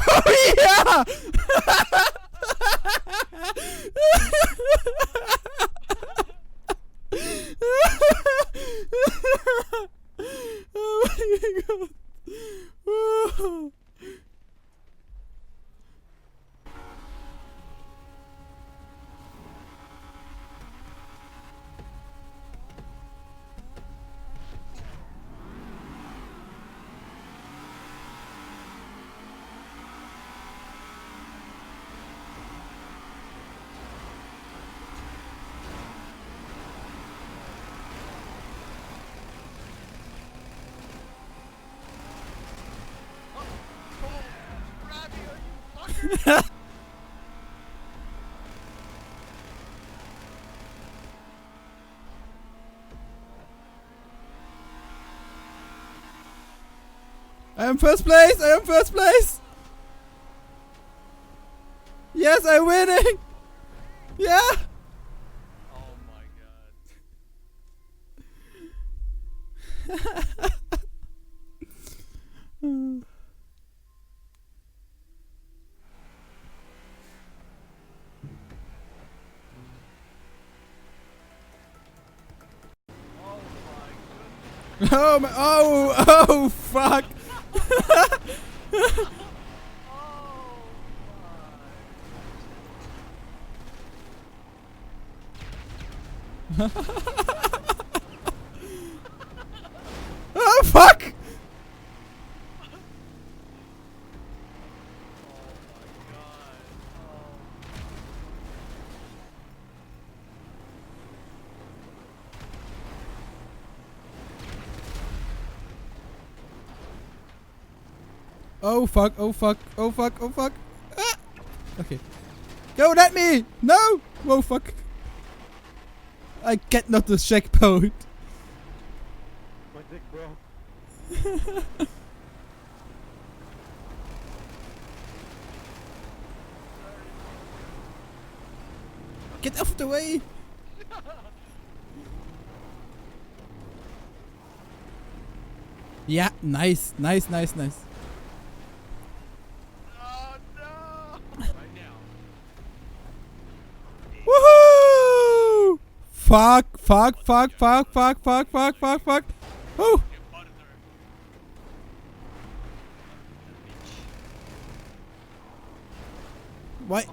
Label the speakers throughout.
Speaker 1: Yeah! Oh mein Gott! Oh. I am first place! I am first place! Yes, I'm winning! Yeah!
Speaker 2: Oh my god.
Speaker 1: Oh my, oh, oh, fuck! Oh fuck! Oh fuck, oh fuck, oh fuck, oh fuck. Ah! Okay. Go let me! No! Oh fuck. I get not the checkpoint.
Speaker 3: My dick, bro.
Speaker 1: Get off the way! Ja, nice, nice, nice, nice.
Speaker 2: Oh no! Right now.
Speaker 1: Woohoo! Fuck, fuck, fuck, fuck, fuck, fuck, fuck, fuck, fuck. Oh! Why?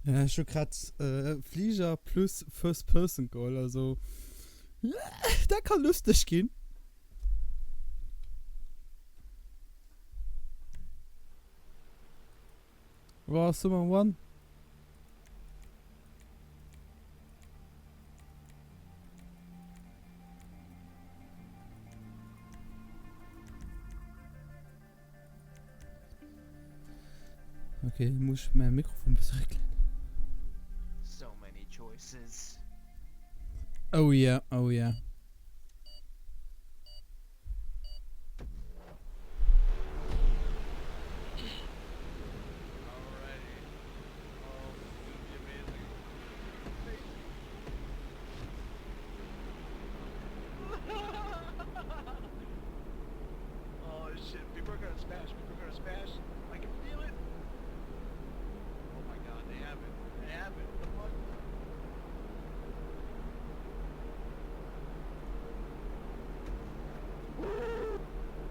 Speaker 1: Ja, ech hu grad Fliger plus First Person geholl, also dat ka lusteg ginn. Wow, someone won. Okay, muss ich mein Mikrofon besser regeln.
Speaker 4: So many choices.
Speaker 1: Oh yeah, oh yeah.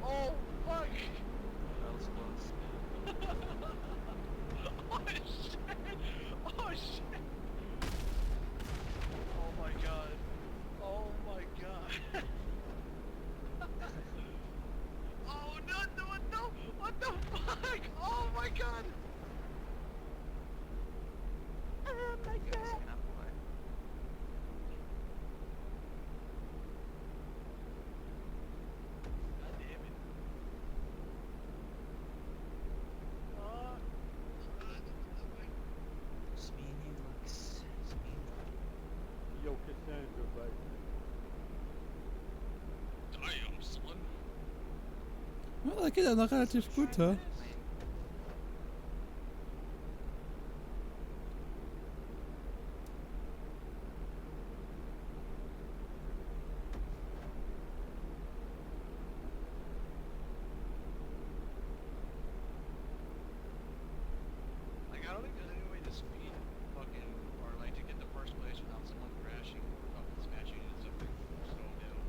Speaker 2: Oh fuck!
Speaker 4: That was close.
Speaker 2: oh shit! Oh shit! Oh my god. Oh my god. oh no no no! What the fuck? Oh my god! Oh my
Speaker 4: You guys
Speaker 2: god!
Speaker 4: cannot fly.
Speaker 2: God damn it. Uh,
Speaker 4: Just me and you, Lux. Just me and you.
Speaker 3: Yo, kid.
Speaker 1: Dat geet awer nach relativ gutt, hä?
Speaker 2: Like I don't think there's any way to speed fucking or like to get the first place without someone crashing or fucking smashing into something. So ill.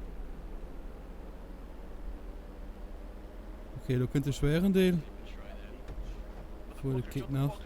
Speaker 1: Okay, lo kënnt de schwéieren Deel. Obwuel, et geet nach.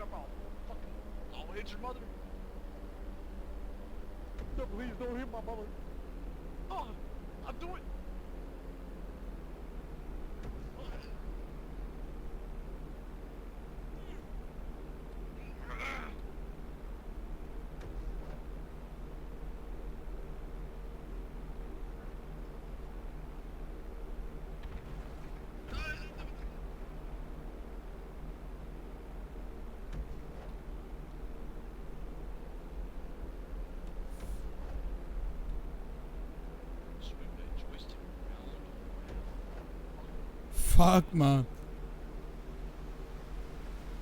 Speaker 1: Fuck, man.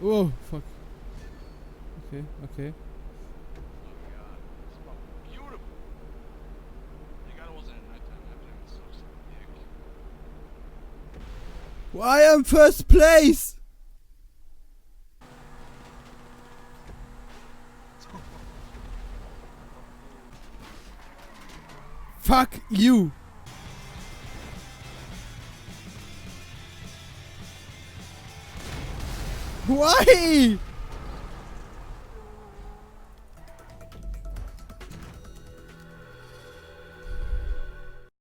Speaker 1: Oh, fuck. Okay, okay. I am first place! Fuck you! Why?